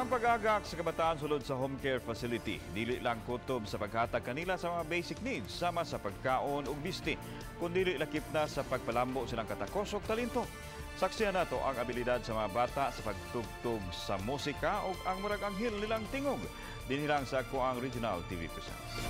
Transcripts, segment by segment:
Ang pag-agak sa kabataan sulod sa home care facility, dili lang kutob sa paghatag kanila sa mga basic needs sama sa pagkaon ug bisti, kundi lakip na sa pagpalambo silang katakos ug talento. Saksihan nato ang abilidad sa mga bata sa pagtugtog sa musika ug ang murag anghel nilang tingog. Dinhi lang sa Akoang Regional TV Presents.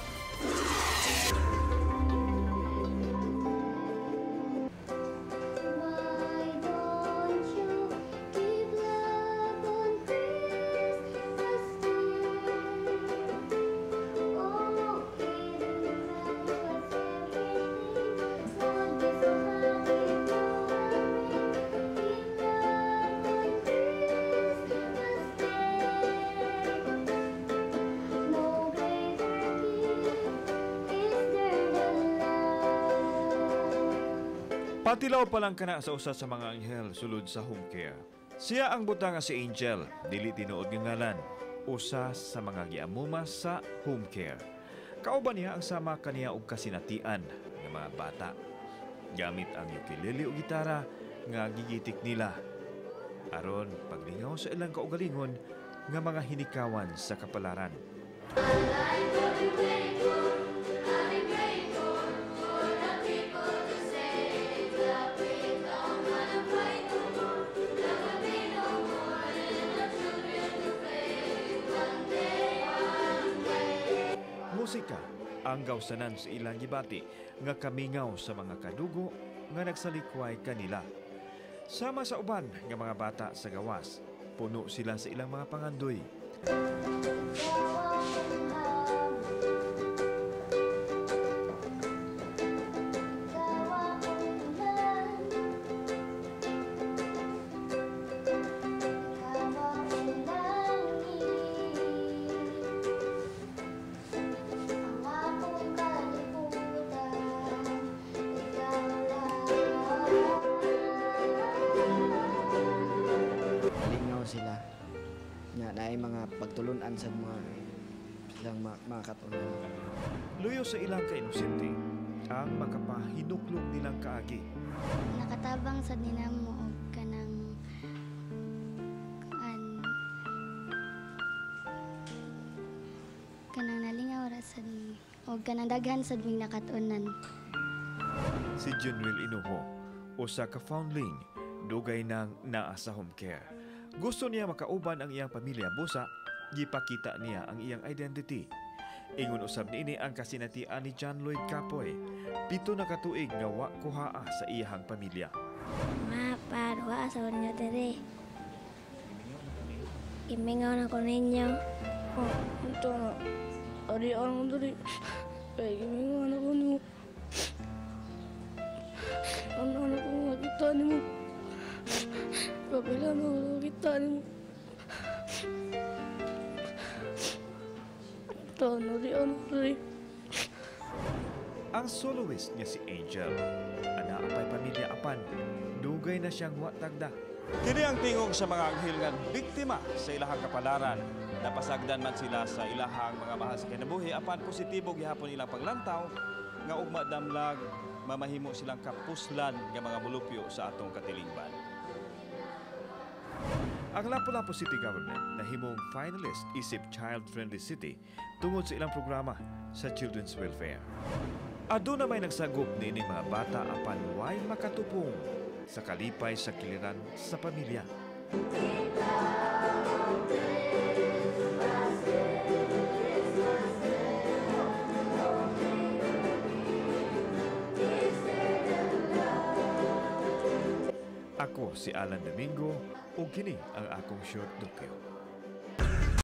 Patilaw pa lang kana sa usa sa mga anghel sulod sa home care. Siya ang butang nga si Angel, dili tinuod nga ngalan, usa sa mga giamuma sa home care. Kauban niya ang sama kaniya og kasinatian nga mga bata. Gamit ang ukulele o gitara nga gigitik nila. Aron paglingaw sa ilang kaugalingon nga mga hinikawan sa kapalaran. Musika ang gawsanan sa ilang gibati nga kamingaw sa mga kadugo nga nagsalikway kanila. Sama sa uban nga mga bata sa gawas, puno sila sa ilang mga pangandoy. Sila nga naay mga pagtulunan sa mga silang mga katunan. Luyo sa ilang kainosente ang makapahinuklog nilang kaagi. Nakatabang sad nimo og kanang kanang nalingaw ra sad og kanang daghan sad ming nakatunan. Si Junril Inuho, usa ka foundling, dugay nang naa sa home care. Gusto niya makauban ang iyang pamilya busa, gipakita niya ang iyang identity. Ingon usab niini ang kasinatian ni John Lloyd Capoy, 7 na katuig nga wa kuhaa sa iyahang pamilya. Ma, parwa sa inyo diri. Gimingaw na ko ninyo. Oh, ito na. Ari ang diri. Kay gimingaw na ko nimo. Ano na ko makita nimo. Kapila na kita nimo. Ito na di ano diri. Ang soloist niya si Angel, ana apay pamilya apan, dugay na siyang wa tagda. Kini ang tingog sa mga anghel nga biktima sa ilahang kapalaran. Napasagdan man sila sa ilahang mga mahal sa kinabuhi apan positibo gihapon ilang paglantaw nga ugma damlag mamahimo silang kapuslan nga mga mulupyo sa atong katilingban. Ang Lapu-Lapu City Government nahimong finalist isip child-friendly city tungod sa ilang programa sa children's welfare. Aduna may nagsagop niining mga bata apan way makatupong sa kalipay sa kiliran sa pamilya. Ako si Alan Domingo ug kini ang akong short docu.